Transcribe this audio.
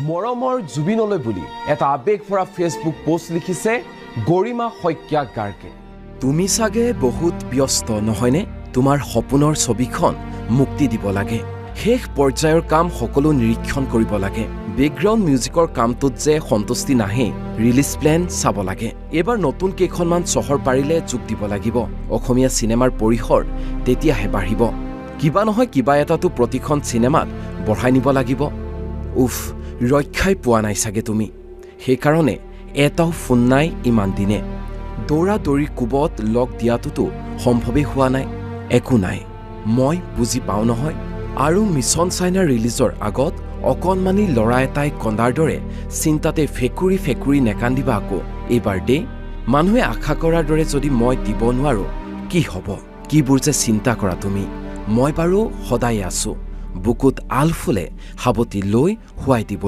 মৰমৰ জুবিনলৈ বুলি এটা আৱেগ ভৰা ফেচবুক পোষ্ট লিখিছে গৰিমা শইকীয়া গাৰ্গে। তুমি চাগে বহুত ব্যস্ত নহয়নে? তোমাৰ সপোনৰ ছবিখন মুক্তি দিব লাগে, শেষ পৰ্যায়ৰ কাম সকলো নিৰীক্ষণ কৰিব লাগে। বেকগ্ৰাউণ্ড মিউজিকৰ কামটোত যে সন্তুষ্টি নাহে, ৰিলিজ প্লেন চাব লাগে। এইবাৰ নতুন কেইখনমান চহৰ পাৰিলে যোগ দিব লাগিব। অসমীয়া চিনেমাৰ পৰিসৰ তেতিয়াহে বাঢ়িব। কিবা নহয় কিবা এটাতো প্ৰতিখন চিনেমাত বঢ়াই নিব লাগিব। উফ, ৰক্ষাই পোৱা নাই চাগে তুমি, সেইকাৰণে এটাও ফোন নাই ইমান দিনে। দৌৰা দৌৰি কোবত লগ দিয়াটোতো সম্ভৱেই হোৱা নাই। একো নাই, মই বুজি পাওঁ নহয়। আৰু মিছন চাইনা ৰিলিজৰ আগত অকণমানি ল'ৰা এটাই কন্দাৰ দৰে চিন্তাতে ফেকুৰি ফেকুৰি নেকান্দিবা আকৌ এইবাৰ দেই। মানুহে আশা কৰাৰ দৰে যদি মই দিব নোৱাৰোঁ কি হ'ব? কিবোৰ যে চিন্তা কৰা তুমি। মই বাৰু সদায়ে আছোঁ, বুকুত আলফুলে সাৱটি লৈ শুৱাই দিব।